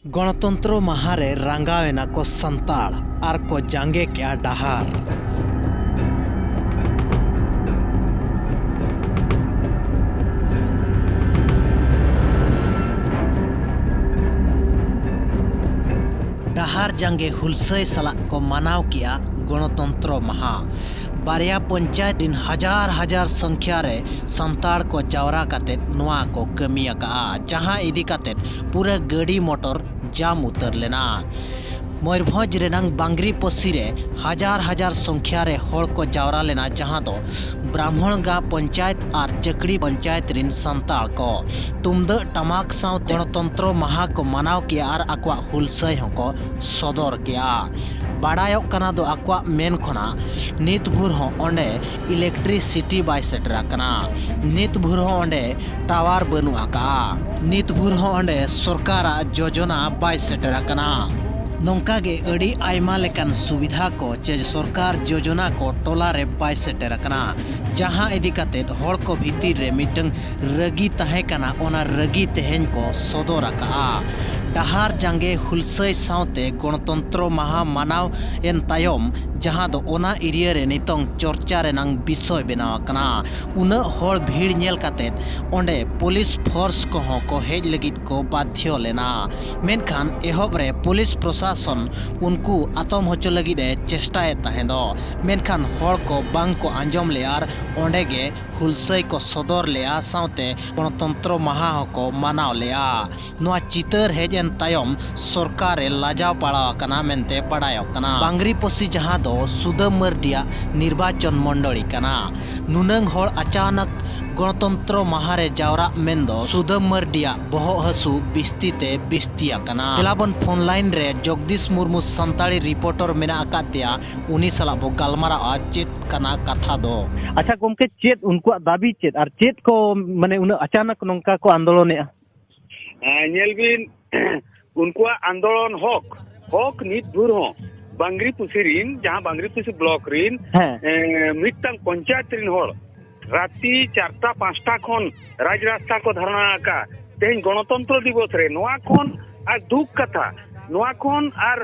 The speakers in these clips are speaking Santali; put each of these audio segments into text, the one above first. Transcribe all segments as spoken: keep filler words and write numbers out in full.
ᱜᱚᱬᱚᱛᱚᱱᱛᱨᱚ ᱢᱟᱦᱟ ᱨᱮ ᱨᱟᱸᱜᱟᱣ ᱮᱱᱟ ᱠᱚ ᱥᱟᱱᱛᱟᱲ ᱟᱨ ᱠᱚ ᱡᱟᱸᱜᱮ ᱠᱮᱜᱼᱟ ᱰᱟᱦᱟᱨ᱾ ᱰᱟᱦᱟᱨ ᱡᱟᱸᱜᱮ ᱦᱩᱞᱥᱟᱹᱭ ᱥᱟᱞᱟᱜ ᱠᱚ ᱢᱟᱱᱟᱣ ᱠᱮᱜᱼᱟ ᱜᱚᱬᱚᱛᱚᱱᱛᱨᱚ ᱢᱟᱦᱟ᱾ ᱵᱟᱨᱭᱟ ᱯᱚᱧᱪᱟᱭᱮᱛ ᱨᱤᱱ ᱦᱟᱡᱟᱨ ᱦᱟᱡᱟᱨ ᱥᱚᱝᱠᱷᱭᱟ ᱨᱮ ᱥᱟᱱᱛᱟᱲ ᱠᱚ ᱡᱟᱣᱨᱟ ᱠᱟᱛᱮ ᱱᱚᱣᱟ ᱠᱚ ᱠᱟᱹᱢᱤ ᱟᱠᱟᱜᱼᱟ, ᱡᱟᱦᱟᱸ ᱤᱫᱤ ᱠᱟᱛᱮ ᱯᱩᱨᱟᱹ ᱜᱟᱹᱰᱤ ᱢᱚᱴᱚᱨ ᱡᱟᱢ ᱩᱛᱟᱹᱨ ᱞᱮᱱᱟ᱾ ᱢᱚᱭᱩᱨᱵᱷᱚᱸᱡᱽ ᱨᱮᱱᱟᱝ ᱵᱟᱝᱜᱽᱨᱤ ᱯᱚᱥᱤ ᱨᱮ ᱦᱟᱡᱟᱨ ᱦᱟᱡᱟᱨ ᱥᱚᱝᱠᱷᱭᱟ ᱨᱮ ᱦᱚᱲ ᱠᱚ ᱡᱟᱣᱨᱟ ᱞᱮᱱᱟ, ᱡᱟᱦᱟᱸ ᱫᱚ ᱵᱨᱟᱦᱢᱚᱬ ᱜᱟᱸ ᱯᱚᱧᱪᱟᱭᱮᱛ ᱟᱨ ᱪᱟᱹᱠᱲᱤ ᱯᱚᱧᱪᱟᱭᱮᱛ ᱨᱤᱱ ᱥᱟᱱᱛᱟᱲ ᱠᱚ ᱛᱩᱢᱫᱟᱹᱜ ᱴᱟᱢᱟᱠ ᱥᱟᱶᱛᱮ ᱜᱚᱬᱚᱛᱚᱱᱛᱨᱚ ᱢᱟᱦᱟ ᱠᱚ ᱢᱟᱱᱟᱣ ᱠᱮᱜᱼᱟ ᱟᱨ ᱟᱠᱚᱣᱟᱜ ᱦᱩᱞᱥᱟᱹᱭ ᱦᱚᱸᱠᱚ ᱥᱚᱫᱚᱨ ᱠᱮᱜᱼᱟ᱾ ᱵᱟᱰᱟᱭᱚᱜ ᱠᱟᱱᱟ ᱫᱚ ᱟᱠᱚᱣᱟᱜ ᱢᱮᱱ ᱠᱷᱚᱱᱟᱜ ᱱᱤᱛ ᱵᱷᱳᱨ ᱦᱚᱸ ᱚᱸᱰᱮ electricity ᱵᱟᱭ ᱥᱮᱴᱮᱨ ᱟᱠᱟᱱᱟ, ᱱᱤᱛ ᱵᱷᱳᱨ ᱦᱚᱸ ᱚᱸᱰᱮ tower ᱵᱟᱹᱱᱩᱜ ᱟᱠᱟᱜᱼᱟ, ᱱᱤᱛ ᱵᱷᱳᱨ ᱦᱚᱸ ᱚᱸᱰᱮ ᱥᱚᱨᱠᱟᱨᱟᱜ ᱡᱳᱡᱚᱱᱟ ᱵᱟᱭ ᱥᱮᱴᱮᱨ ᱟᱠᱟᱱᱟ᱾ ᱱᱚᱝᱠᱟ ᱜᱮ ᱟᱹᱰᱤ ᱟᱭᱢᱟ ᱞᱮᱠᱟᱱ ᱥᱩᱵᱤᱫᱷᱟ ᱠᱚ ᱪᱮ ᱥᱚᱨᱠᱟᱨ ᱡᱳᱡᱚᱱᱟ ᱠᱚ ᱴᱚᱞᱟ ᱨᱮ ᱵᱟᱭ ᱥᱮᱴᱮᱨ ᱟᱠᱟᱱᱟ, ᱡᱟᱦᱟᱸ ᱤᱫᱤ ᱠᱟᱛᱮ ᱦᱚᱲ ᱠᱚ ᱵᱷᱤᱛᱤᱨ ᱨᱮ ᱢᱤᱫᱴᱟᱝ ᱨᱟᱹᱜᱤ ᱛᱟᱦᱮᱸ ᱠᱟᱱᱟ, ᱚᱱᱟ ᱨᱟᱹᱜᱤ ᱛᱮᱦᱮᱧ ᱠᱚ ᱥᱚᱫᱚᱨ ᱟᱠᱟᱜᱼᱟ᱾ ᱰᱟᱦᱟᱨ ᱡᱟᱸᱜᱮ ᱦᱩᱞᱥᱟᱹᱭ ᱥᱟᱶᱛᱮ ᱜᱚᱬᱚᱛᱚᱱᱛᱨᱚ ᱢᱟᱦᱟ ᱢᱟᱱᱟᱣ ᱮᱱ ᱛᱟᱭᱚᱢ, ᱡᱟᱦᱟᱸ ᱫᱚ ᱚᱱᱟ area ᱨᱮ ᱱᱤᱛᱚᱝ ᱪᱚᱨᱪᱟ ᱨᱮᱱᱟᱝ ᱵᱤᱥᱚᱭ ᱵᱮᱱᱟᱣ ᱟᱠᱟᱱᱟ, ᱩᱱᱟᱹᱜ ᱦᱚᱲ ᱵᱷᱤᱲ ᱧᱮᱞ ᱠᱟᱛᱮ ᱚᱸᱰᱮ police force ᱠᱚᱦᱚᱸ ᱠᱚ ᱦᱮᱡ ᱞᱟᱹᱜᱤᱫ ᱠᱚ ᱵᱟᱫᱷᱭᱚ ᱞᱮᱱᱟ᱾ ᱢᱮᱱᱠᱷᱟᱱ ᱮᱦᱚᱵ ᱨᱮ police ᱯᱨᱚᱥᱟᱥᱚᱱ ᱩᱱᱠᱩ ᱟᱛᱚᱢ ᱦᱚᱪᱚ ᱞᱟᱹᱜᱤᱫ ᱮ ᱪᱮᱥᱴᱟᱭᱮᱫ ᱛᱟᱦᱮᱸ ᱫᱚ, ᱢᱮᱱᱠᱷᱟᱱ ᱦᱚᱲ ᱠᱚ ᱵᱟᱝ ᱠᱚ ᱟᱸᱡᱚᱢ ᱞᱮᱜᱼᱟ ᱟᱨ ᱚᱸᱰᱮ ᱜᱮ ᱦᱩᱞᱥᱟᱹᱭ ᱠᱚ ᱥᱚᱫᱚᱨ ᱞᱮᱜᱼᱟ, ᱥᱟᱶᱛᱮ ᱜᱚᱬᱚᱛᱚᱱᱛᱨᱚ ᱢᱟᱦᱟ ᱦᱚᱸᱠᱚ ᱢᱟᱱᱟᱣ ᱞᱮᱜᱼᱟ᱾ ᱱᱚᱣᱟ ᱪᱤᱛᱟᱹᱨ ᱦᱮᱡ ᱮᱱ ᱛᱟᱭᱚᱢ ᱥᱚᱨᱠᱟᱨ ᱮ ᱞᱟᱡᱟᱣ ᱯᱟᱲᱟᱣ ᱟᱠᱟᱱᱟ ᱢᱮᱱᱛᱮ ᱵᱟᱰᱟᱭᱚᱜ ᱠᱟᱱᱟ᱾ ᱵᱟᱝᱜᱽᱨᱤ ᱯᱚᱥᱤ, ᱡᱟᱦᱟᱸ ᱫᱚ ᱥᱩᱫᱟᱹᱢ ᱢᱟᱹᱨᱰᱤᱭᱟᱜ ᱱᱤᱨᱵᱟᱪᱚᱱ ᱢᱚᱱᱰᱚᱲᱤ ᱠᱟᱱᱟ, ᱱᱩᱱᱟᱹᱝ ᱦᱚᱲ ᱟᱪᱟᱱᱚᱠ ᱜᱚᱬᱚᱛᱚᱱᱛᱨᱚ ᱢᱟᱦᱟ ᱨᱮ ᱡᱟᱣᱨᱟᱜ ᱢᱮᱱ ᱫᱚ ᱥᱩᱫᱟᱹᱢ ᱢᱟᱹᱨᱰᱤᱭᱟᱜ ᱵᱚᱦᱚᱜ ᱦᱟᱹᱥᱩ ᱵᱤᱥᱛᱤ ᱛᱮ ᱵᱤᱥᱛᱤ ᱟᱠᱟᱱᱟ᱾ ᱫᱮᱞᱟ ᱵᱚᱱ phone line ᱨᱮ ᱡᱚᱜᱽᱫᱤᱥ ᱢᱩᱨᱢᱩ ᱥᱟᱱᱛᱟᱲᱤ reporter ᱢᱮᱱᱟᱜ ᱟᱠᱟᱫ ᱛᱮᱭᱟ, ᱩᱱᱤ ᱥᱟᱞᱟᱜ ᱵᱚ ᱜᱟᱞᱢᱟᱨᱟᱜᱼᱟ ᱪᱮᱫ ᱠᱟᱱᱟ ᱠᱟᱛᱷᱟ ᱫᱚ᱾ ᱟᱪᱪᱷᱟ ᱜᱚᱢᱠᱮ, ᱪᱮᱫ ᱩᱱᱠᱩᱣᱟᱜ ᱫᱟᱹᱵᱤ ᱪᱮᱫ ᱟᱨ ᱪᱮᱫ ᱠᱚ, ᱢᱟᱱᱮ, ᱩᱱᱟᱹᱜ ᱟᱪᱟᱱᱚᱠ ᱱᱚᱝᱠᱟ ᱠᱚ ᱟᱱᱫᱳᱞᱚᱱᱮᱜᱼᱟ? ᱦᱮᱸ, ᱧᱮᱞ ᱵᱤᱱ, ᱩᱱᱠᱩᱣᱟᱜ ᱟᱱᱫᱳᱞᱚᱱ ᱦᱚᱠ, ᱦᱚᱠ ᱱᱤᱛ ᱵᱷᱳᱨ ᱦᱚᱸ ᱵᱟᱝᱜᱽᱨᱤ ᱯᱩᱥᱤ ᱨᱤᱱ, ᱡᱟᱦᱟᱸ ᱵᱟᱝᱜᱽᱨᱤ ᱯᱩᱥᱤ block ᱨᱤᱱ, ᱦᱮᱸ᱾ ᱮᱸ, ᱢᱤᱫᱴᱟᱝ ᱯᱚᱧᱪᱟᱭᱮᱛ ᱨᱤᱱ ᱦᱚᱲ ᱨᱟᱛᱤ ᱪᱟᱨᱴᱟ ᱯᱟᱸᱪᱴᱟ ᱠᱷᱚᱱ ᱨᱟᱡᱽ ᱨᱟᱥᱛᱟ ᱠᱚ ᱫᱷᱟᱨᱱᱟ ᱟᱠᱟᱫ᱾ ᱛᱮᱦᱮᱧ ᱜᱚᱬᱚᱛᱚᱱᱛᱨᱚ ᱫᱤᱵᱚᱥ ᱨᱮ ᱱᱚᱣᱟ ᱠᱷᱚᱱ ᱟᱨ ᱫᱩᱠ ᱠᱟᱛᱷᱟ, ᱱᱚᱣᱟ ᱠᱷᱚᱱ ᱟᱨ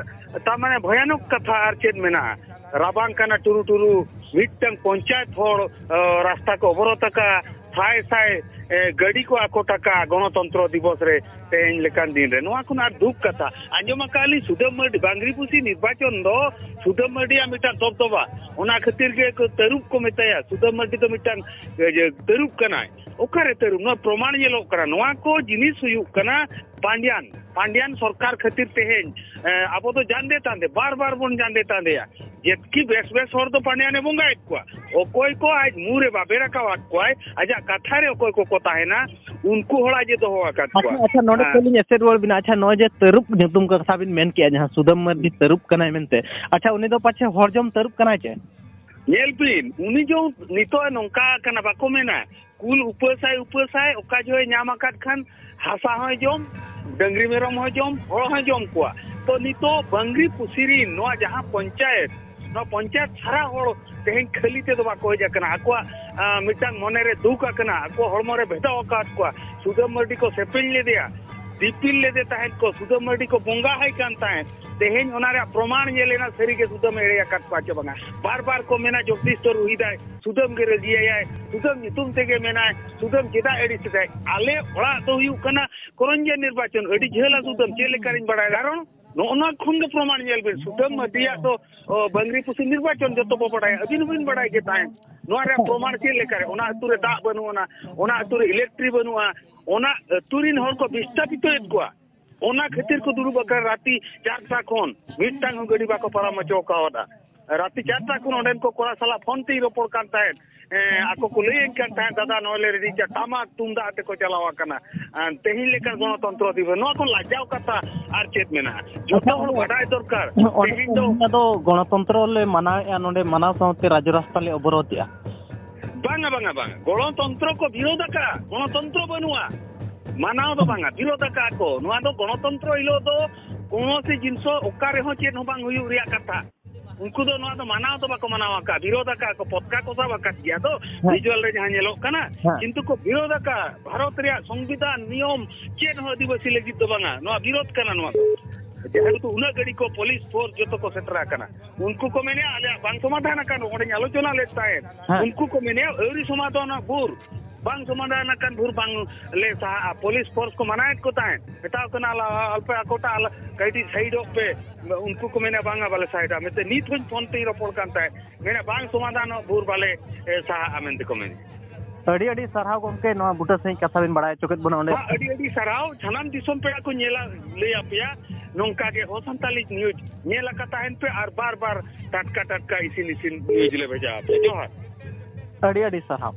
ᱛᱟᱨ ᱢᱟᱱᱮ ᱵᱷᱚᱭᱟᱱᱚᱠ ᱠᱟᱛᱷᱟ ᱟᱨ ᱪᱮᱫ ᱢᱮᱱᱟᱜᱼᱟ? ᱨᱟᱵᱟᱝ ᱠᱟᱱᱟ ᱴᱩᱨᱩ ᱴᱩᱨᱩ, ᱢᱤᱫᱴᱟᱝ ᱯᱚᱧᱪᱟᱭᱮᱛ ᱦᱚᱲ, ᱟ, ᱨᱟᱥᱛᱟ ᱠᱚ ᱚᱵᱚᱨᱳᱫᱷ ᱟᱠᱟᱫᱼᱟ, ᱥᱟᱭ ᱥᱟᱭ, ᱮ, ᱜᱟᱹᱰᱤ ᱠᱚ ᱟᱠᱚᱴ ᱟᱠᱟᱫᱼᱟ ᱜᱚᱱᱚᱛᱚᱱᱛᱨᱚ ᱫᱤᱵᱚᱥ ᱨᱮ ᱛᱮᱦᱮᱧ ᱞᱮᱠᱟᱱ ᱫᱤᱱ ᱨᱮ᱾ ᱱᱚᱣᱟ ᱠᱷᱚᱱ ᱟᱨ ᱫᱩᱠ ᱠᱟᱛᱷᱟ, ᱟᱸᱡᱚᱢ ᱟᱠᱟᱫ ᱞᱤᱧ ᱥᱩᱫᱟᱹᱢ ᱢᱟᱹᱨᱰᱤ, ᱵᱟᱝᱨᱤᱯᱩᱥᱤ ᱱᱤᱨᱵᱟᱪᱚᱱ ᱫᱚ ᱥᱩᱫᱟᱹᱢ ᱢᱟᱹᱨᱰᱤᱭᱟᱜ ᱢᱤᱫᱴᱟᱝ ᱫᱚᱵᱫᱚᱵᱟ, ᱚᱱᱟ ᱠᱷᱟᱹᱛᱤᱨ ᱜᱮ ᱠᱚ ᱛᱟᱹᱨᱩᱵ ᱠᱚ ᱢᱮᱛᱟᱭᱟ᱾ ᱥᱩᱫᱟᱹᱢ ᱢᱟᱹᱨᱰᱤ ᱫᱚ ᱢᱤᱫᱴᱟᱝ, ᱮ, ᱡᱮ, ᱛᱟᱹᱨᱩᱵ ᱠᱟᱱᱟᱭ᱾ ᱚᱠᱟᱨᱮ ᱛᱟᱹᱨᱩᱵ? ᱱᱚᱣᱟ ᱯᱨᱚᱢᱟᱬ ᱧᱮᱞᱚᱜ ᱠᱟᱱᱟ᱾ ᱱᱚᱣᱟ ᱠᱚ ᱡᱤᱱᱤᱥ ᱦᱩᱭᱩᱜ ᱠᱟᱱᱟ ᱯᱟᱸᱰᱤᱭᱟᱱ, ᱯᱟᱸᱰᱤᱭᱟᱱ ᱥᱚᱨᱠᱟᱨ ᱠᱷᱟᱹᱛᱤᱨ ᱛᱮᱦᱮᱧ, ᱮ, ᱟᱵᱚ ᱫᱚ ᱡᱟᱸᱫᱮ ᱛᱟᱸᱫᱮ, ᱵᱟᱨ ᱵᱟᱨ ᱵᱚᱱ ᱡᱟᱸᱫᱮ ᱛᱟᱸᱫᱮᱭᱟ᱾ ᱡᱮᱛᱠᱤ ᱵᱮᱥ ᱵᱮᱥ ᱦᱚᱲ ᱫᱚ ᱯᱟᱸᱰᱤᱭᱟᱱᱮ ᱵᱚᱸᱜᱟᱭᱮᱫ ᱠᱚᱣᱟ, ᱚᱠᱚᱭ ᱠᱚ ᱟᱡ ᱢᱩᱨᱮ ᱵᱟᱵᱮᱨ ᱟᱠᱟᱣᱟᱫ ᱠᱚᱣᱟᱭ, ᱟᱡᱟᱜ ᱠᱟᱛᱷᱟ ᱨᱮ ᱚᱠᱚᱭ ᱠᱚᱠᱚ ᱛᱟᱦᱮᱱᱟ, ᱩᱱᱠᱩ ᱦᱚᱲ ᱟᱡ ᱮ ᱫᱚᱦᱚ ᱟᱠᱟᱫ ᱟᱪᱪᱷᱟ, ᱠᱚᱣᱟ᱾ ᱟᱪᱪᱷᱟ, ᱱᱚᱰᱮ ᱦᱮᱸ᱾ ᱛᱟᱹᱞᱤᱧ ᱮᱥᱮᱫ ᱨᱩᱣᱟᱹᱲ ᱵᱮᱱᱟ᱾ ᱟᱪᱪᱷᱟ, ᱱᱚᱜᱼᱚᱭ ᱡᱮ ᱛᱟᱹᱨᱩᱵ ᱧᱩᱛᱩᱢ ᱠᱟᱛᱷᱟ ᱵᱤᱱ ᱢᱮᱱ ᱠᱮᱜᱼᱟ, ᱡᱟᱦᱟᱸ ᱥᱩᱫᱟᱹᱢ ᱢᱟᱹᱨᱰᱤ ᱛᱟᱹᱨᱩᱵ ᱠᱟᱱᱟᱭ ᱢᱮᱱᱛᱮ, ᱟᱪᱪᱷᱟ, ᱩᱱᱤ ᱫᱚ ᱯᱟᱪᱷᱮ ᱦᱚᱲ ᱡᱚᱢ ᱛᱟᱹᱨᱩᱵ ᱠᱟᱱᱟᱭ ᱪᱮ? ᱧᱮᱞ ᱵᱤᱱ, ᱩᱱᱤ ᱡᱚ ᱱᱤᱛᱚᱜ ᱮ ᱱᱚᱝᱠᱟ ᱟᱠᱟᱱᱟ, ᱵᱟᱠᱚ ᱢᱮᱱᱟ, ᱠᱩᱞ ᱩᱯᱟᱹᱥᱟᱭ ᱩᱯᱟᱹᱥᱟᱭ, ᱚᱠᱟ ᱡᱚᱦᱚᱜ ᱧᱟᱢ ᱟᱠᱟᱫ ᱠᱷᱟᱱ ᱦᱟᱥᱟ ᱦᱚᱸᱭ ᱡᱚᱢ, ᱰᱟᱹᱝᱨᱤ ᱢᱮᱨᱚᱢ ᱦᱚᱸᱭ ᱡᱚᱢ, ᱦᱚᱲ ᱦᱚᱸᱭ ᱡᱚᱢ ᱠᱚᱣᱟ᱾ ᱛᱚ ᱱᱤᱛᱚᱜ ᱵᱟᱝᱨᱤ ᱯᱩᱥᱤ ᱨᱤᱱ ᱱᱚᱣᱟ ᱡᱟᱦᱟᱸ ᱯᱚᱧᱪᱟᱭᱮᱛ, ᱱᱚᱣᱟ ᱯᱚᱧᱪᱟᱭᱮᱛ ᱥᱟᱨᱟ ᱦᱚᱲ ᱛᱮᱦᱮᱧ ᱠᱷᱟᱹᱞᱤ ᱛᱮᱫᱚ ᱵᱟᱠᱚ ᱦᱮᱡ ᱟᱠᱟᱱᱟ᱾ ᱟᱠᱚᱣᱟᱜ, ᱟ, ᱢᱤᱫᱴᱟᱝ ᱢᱚᱱᱮᱨᱮ ᱫᱩᱠ ᱟᱠᱟᱱᱟ, ᱟᱠᱚ ᱦᱚᱲᱢᱚ ᱨᱮ ᱵᱷᱮᱫᱟᱣ ᱟᱠᱟᱫ ᱠᱚᱣᱟ᱾ ᱥᱩᱫᱟᱹᱢ ᱢᱟᱹᱨᱰᱤ ᱠᱚ ᱥᱮᱯᱮᱧ ᱞᱮᱫᱮᱭᱟ, ᱫᱤᱯᱤᱞ ᱞᱮᱫᱮ ᱛᱟᱦᱮᱸᱫ ᱠᱚ, ᱥᱩᱫᱟᱹᱢ ᱢᱟᱹᱨᱰᱤ ᱠᱚ ᱵᱚᱸᱜᱟ ᱟᱭ ᱠᱟᱱ ᱛᱟᱦᱮᱸᱫ᱾ ᱛᱮᱦᱮᱧ ᱚᱱᱟ ᱨᱮᱭᱟᱜ ᱯᱨᱚᱢᱟᱬ ᱧᱮᱞ ᱮᱱᱟ, ᱥᱟᱹᱨᱤᱜᱮ ᱥᱩᱫᱟᱹᱢ ᱮᱲᱮ ᱟᱠᱟᱫ ᱠᱚᱣᱟ ᱪᱮ ᱵᱟᱝᱟ᱾ ᱵᱟᱨ ᱵᱟᱨ ᱠᱚ ᱢᱮᱱᱟ, ᱡᱚᱜᱽᱫᱤᱥ ᱫᱚ ᱨᱩᱦᱤᱫᱟᱭ, ᱥᱩᱫᱟᱹᱢ ᱜᱮ ᱨᱟᱹᱜᱤᱭᱟᱭᱟᱭ, ᱥᱩᱫᱟᱹᱢ ᱧᱩᱛᱩᱢ ᱛᱮᱜᱮ ᱢᱮᱱᱟᱭ, ᱥᱩᱫᱟᱹᱢ ᱪᱮᱫᱟᱜ ᱟᱹᱲᱤᱥ ᱮᱫᱟᱭ? ᱟᱞᱮ ᱚᱲᱟᱜ ᱫᱚ ᱦᱩᱭᱩᱜ ᱠᱟᱱᱟ ᱠᱚᱨᱚᱧᱡᱤᱭᱟ ᱱᱤᱨᱵᱟᱪᱚᱱ, ᱟᱹᱰᱤ ᱡᱷᱟᱹᱞᱟ ᱥᱩᱫᱟᱹᱢ, ᱪᱮᱫ ᱞᱮᱠᱟᱨᱤᱧ ᱵᱟᱲᱟᱭᱟ? ᱠᱟᱨᱚᱱ ᱱᱚᱜᱼᱚ ᱱᱚᱣᱟ ᱠᱷᱚᱱ ᱜᱮ ᱯᱨᱚᱢᱟᱬ ᱧᱮᱞ ᱵᱤᱱ, ᱥᱩᱫᱟᱹᱢ ᱢᱟᱹᱨᱰᱤᱭᱟᱜ ᱫᱚ, ᱚ, ᱵᱟᱝᱨᱤ ᱯᱩᱥᱤ ᱱᱤᱨᱵᱟᱪᱚᱱ ᱡᱚᱛᱚ ᱵᱚ ᱵᱟᱲᱟᱭᱟ, ᱟᱹᱵᱤᱱ ᱦᱚᱸᱵᱤᱱ ᱵᱟᱲᱟᱭ ᱜᱮ ᱛᱟᱦᱮᱸᱫ᱾ ᱱᱚᱣᱟ ᱨᱮᱭᱟᱜ ᱯᱨᱚᱢᱟᱬ ᱪᱮᱫ ᱞᱮᱠᱟᱨᱮ? ᱚᱱᱟ ᱟᱹᱛᱩ ᱨᱮ ᱫᱟᱜ ᱵᱟᱹᱱᱩᱜ ᱟᱱᱟ, ᱚᱱᱟ ᱟᱹᱛᱩ ᱨᱮ ᱤᱞᱮᱠᱴᱨᱤ ᱵᱟᱹᱱᱩᱜᱼᱟ, ᱚᱱᱟ ᱟᱹᱛᱩ ᱨᱤᱱ ᱦᱚᱲ ᱠᱚ ᱵᱤᱥᱛᱷᱟᱯᱤᱛᱚᱭᱮᱫ ᱠᱚᱣᱟ᱾ ᱚᱱᱟ ᱠᱷᱟᱹᱛᱤᱨ ᱠᱚ ᱫᱩᱲᱩᱵ ᱟᱠᱟᱱᱟ᱾ ᱨᱟᱛᱤ ᱪᱟᱨᱴᱟ ᱠᱷᱚᱱ ᱢᱤᱫᱴᱟᱝ ᱦᱚᱸ ᱜᱟᱹᱰᱤ ᱵᱟᱠᱚ ᱯᱟᱨᱚᱢ ᱦᱚᱪᱚ ᱠᱟᱣᱫᱟ᱾ ᱨᱟᱛᱤ ᱪᱟᱨᱴᱟ ᱠᱷᱚᱱ ᱚᱸᱰᱮᱱ ᱠᱚ ᱠᱚᱲᱟ ᱥᱟᱞᱟᱜ ᱯᱷᱳᱱ ᱛᱮᱧ ᱨᱚᱯᱚᱲ ᱠᱟᱱ ᱛᱟᱦᱮᱸᱫ᱾ ᱦᱮᱸ, ᱟᱠᱚ ᱠᱚ ᱞᱟᱹᱭᱟᱹᱧ ᱠᱟᱱ ᱛᱟᱦᱮᱸᱫ, "ᱫᱟᱫᱟ, ᱱᱚᱜᱼᱚᱭ ᱞᱮ ᱨᱮᱰᱤ ᱠᱟᱜᱼᱟ, ᱴᱟᱢᱟᱠ ᱛᱩᱢᱫᱟᱜ ᱟᱛᱮ ᱠᱚ ᱪᱟᱞᱟᱣ ᱟᱠᱟᱱᱟ᱾ ᱟᱨ ᱛᱮᱦᱮᱧ ᱞᱮᱠᱟᱱ ᱜᱚᱱᱚᱛᱚᱱᱛᱨᱚ ᱫᱤᱵᱚᱥ, ᱱᱚᱣᱟ ᱠᱷᱚᱱ ᱞᱟᱡᱟᱣ ᱠᱟᱛᱷᱟ ᱟᱨ ᱪᱮᱫ ᱢᱮᱱᱟᱜᱼᱟ?" ᱡᱚᱛᱚ ᱦᱚᱲ ᱵᱟᱰᱟᱭ ᱫᱚᱨᱠᱟᱨ᱾ ᱚᱸᱰᱮ ᱛᱮᱦᱮᱧ ᱫᱚ ᱚᱱᱟ ᱫᱚ ᱜᱚᱱᱚᱛᱚᱱᱛᱨᱚ ᱞᱮ ᱢᱟᱱᱟᱣᱮᱫᱼᱟ, ᱱᱚᱰᱮ ᱢᱟᱱᱟᱣ ᱥᱟᱶᱛᱮ ᱨᱟᱡᱽᱨᱟᱥᱛᱟ ᱞᱮ ᱚᱵᱚᱨᱳᱫᱷᱮᱜᱼᱟ᱾ ᱵᱟᱝᱟ, ᱵᱟᱝᱟ, ᱵᱟᱝᱟ, ᱜᱚᱱᱚᱛᱚᱱᱛᱨᱚ ᱠᱚ ᱵᱤᱨᱳᱫᱷ ᱟᱠᱟᱫᱼᱟ, ᱜᱚᱱᱚᱛᱚᱱᱛᱨᱚ ᱵᱟᱹᱱᱩᱜᱼᱟ᱾ ᱢᱟᱱᱟᱣ ᱫᱚ ᱵᱟᱝᱟ, ᱵᱤᱨᱳᱫᱷ ᱟᱠᱟᱫᱼᱟ ᱠᱚ᱾ ᱱᱚᱣᱟ ᱫᱚ ᱜᱚᱱᱚᱛᱚᱱᱛᱨᱚ ᱦᱤᱞᱳᱜ ᱫᱚ ᱠᱳᱱᱳ ᱥᱮ ᱡᱤᱱᱤᱥ ᱚᱠᱟ ᱨᱮᱦᱚᱸ ᱪᱮᱫ ᱦᱚᱸ ᱵᱟᱝ ᱦᱩᱭᱩᱜ ᱨᱮᱭᱟᱜ ᱠᱟᱛᱷᱟ᱾ ᱩᱱᱠᱩ ᱫᱚ ᱱᱚᱣᱟ ᱫᱚ ᱢᱟᱱᱟᱣ ᱫᱚ ᱵᱟᱠᱚ ᱢᱟᱱᱟᱣ ᱟᱠᱟᱫ, ᱵᱤᱨᱳᱫ ᱟᱠᱟᱫ ᱠᱚ, ᱯᱚᱛᱠᱟ ᱠᱚ ᱥᱟᱵ ᱟᱠᱟᱫ ᱜᱮᱭᱟ ᱛᱚ, ᱦᱮᱸ᱾ ᱵᱷᱤᱡᱩᱣᱟᱞ ᱨᱮ ᱡᱟᱦᱟᱸ ᱧᱮᱞᱚᱜ ᱠᱟᱱᱟ, ᱦᱮᱸ᱾ ᱠᱤᱱᱛᱩ ᱠᱚ ᱵᱤᱨᱳᱫ ᱟᱠᱟᱫ᱾ ᱵᱷᱟᱨᱚᱛ ᱨᱮᱭᱟᱜ ᱥᱚᱝᱵᱤᱫᱷᱟᱱ ᱱᱤᱭᱚᱢ ᱪᱮᱫ ᱦᱚᱸ ᱟᱹᱫᱤᱵᱟᱹᱥᱤ ᱞᱟᱹᱜᱤᱫ ᱫᱚ ᱵᱟᱝᱟ, ᱱᱚᱣᱟ ᱵᱤᱨᱳᱫ ᱠᱟᱱᱟ ᱱᱚᱣᱟ ᱫᱚ᱾ ᱡᱮᱦᱮᱛᱩ ᱩᱱᱟᱹᱜ ᱜᱟᱹᱰᱤ ᱠᱚ, ᱯᱚᱞᱤᱥ ᱯᱷᱳᱨᱥ ᱡᱚᱛᱚ ᱠᱚ ᱥᱮᱴᱮᱨ ᱟᱠᱟᱱᱟ, ᱩᱱᱠᱩ ᱠᱚ ᱢᱮᱱᱮᱫᱼᱟ ᱟᱞᱮᱭᱟᱜ ᱵᱟᱝ ᱥᱚᱢᱟᱫᱷᱟᱱ ᱟᱠᱟᱱ, ᱚᱸᱰᱮᱧ ᱟᱞᱳᱪᱚᱱᱟ ᱞᱮᱫ ᱛᱟᱦᱮᱸᱫ, ᱦᱮᱸ᱾ ᱩᱱᱠᱩ ᱠᱚ ᱢᱮᱱᱮᱫᱼᱟ ᱟᱹᱣᱨᱤ ᱥᱚᱢᱟᱫᱷᱟᱱᱚᱜ ᱵᱷᱩᱨ, ᱵᱟᱝ ᱥᱚᱢᱟᱫᱷᱟᱱ ᱟᱠᱟᱱ ᱵᱷᱩᱨ ᱵᱟᱝ ᱞᱮ ᱥᱟᱦᱟᱜᱼᱟ᱾ ᱯᱚᱞᱤᱥ ᱯᱷᱳᱨᱥ ᱠᱚ ᱢᱟᱱᱟᱭᱮᱫ ᱠᱚ ᱛᱟᱦᱮᱸᱫ, ᱢᱮᱛᱟᱣ ᱠᱟᱱᱟ ᱟᱞ-, ᱟᱞᱯᱮ ᱟᱠᱚᱴᱟ, ᱟᱞ-, ᱠᱟᱹᱴᱤᱡ ᱥᱟᱭᱤᱰᱚᱜ ᱯᱮ, ᱩᱱᱠᱩ ᱠᱚ ᱢᱮᱱᱟ ᱵᱟᱝᱟ ᱵᱟᱞᱮ ᱥᱟᱭᱤᱰᱟ, ᱢᱮᱱᱛᱮ ᱱᱤᱛ ᱦᱚᱸᱧ ᱯᱷᱳᱱ ᱛᱮᱧ ᱨᱚᱯᱚᱲ ᱠᱟᱱ ᱛᱟᱦᱮᱸᱫ, ᱢᱮᱱᱟ ᱵᱟᱝ ᱥᱚᱢᱟᱫᱷᱟᱱᱚᱜ ᱵᱷᱩᱨ ᱵᱟᱞᱮ, ᱮ, ᱥᱟᱦᱟᱜᱼᱟ ᱢᱮᱱᱛᱮ ᱠᱚ ᱢᱮᱱᱟ᱾ ᱟᱹᱰᱤ ᱟᱹᱰᱤ ᱥᱟᱨᱦᱟᱣ ᱜᱚᱢᱠᱮ, ᱱᱚᱣᱟ ᱵᱩᱴᱟᱹ ᱥᱟᱺᱦᱤᱡ ᱠᱟᱛᱷᱟ ᱵᱤᱱ ᱵᱟᱲᱟᱭ ᱦᱚᱪᱚ ᱠᱮᱫ ᱵᱚᱱᱟ ᱚᱸᱰᱮ᱾ ᱦᱮᱸ, ᱟᱹᱰᱤ ᱟᱹᱰᱤ ᱥᱟᱨᱦᱟᱣ᱾ ᱥᱟᱱᱟᱢ ᱫᱤᱥᱚᱢ ᱯᱮᱲᱟ ᱠᱚ ᱧᱮᱞᱟ, ᱞᱟᱹᱭ ᱟᱯᱮᱭᱟ, ᱱᱚᱝᱠᱟ ᱜᱮ ᱦᱚᱸ ᱥᱟᱱᱛᱟᱞᱤ ᱱᱤᱭᱩᱡᱽ ᱧᱮᱞ ᱟᱠᱟ ᱛᱟᱦᱮᱱ ᱯᱮ ᱟᱨ ᱵᱟᱨ ᱵᱟᱨ ᱴᱟᱴᱠᱟ ᱴᱟᱴᱠᱟ ᱤᱥᱤᱱ ᱤᱥᱤᱱ ᱱᱤᱭᱩᱡᱽ ᱞᱮ ᱵᱷᱮᱡᱟ ᱟᱯᱮᱭᱟ᱾ ᱡᱚᱦᱟᱨ᱾ ᱟᱹᱰᱤ ᱟᱹᱰᱤ ᱥᱟᱨᱦᱟᱣ᱾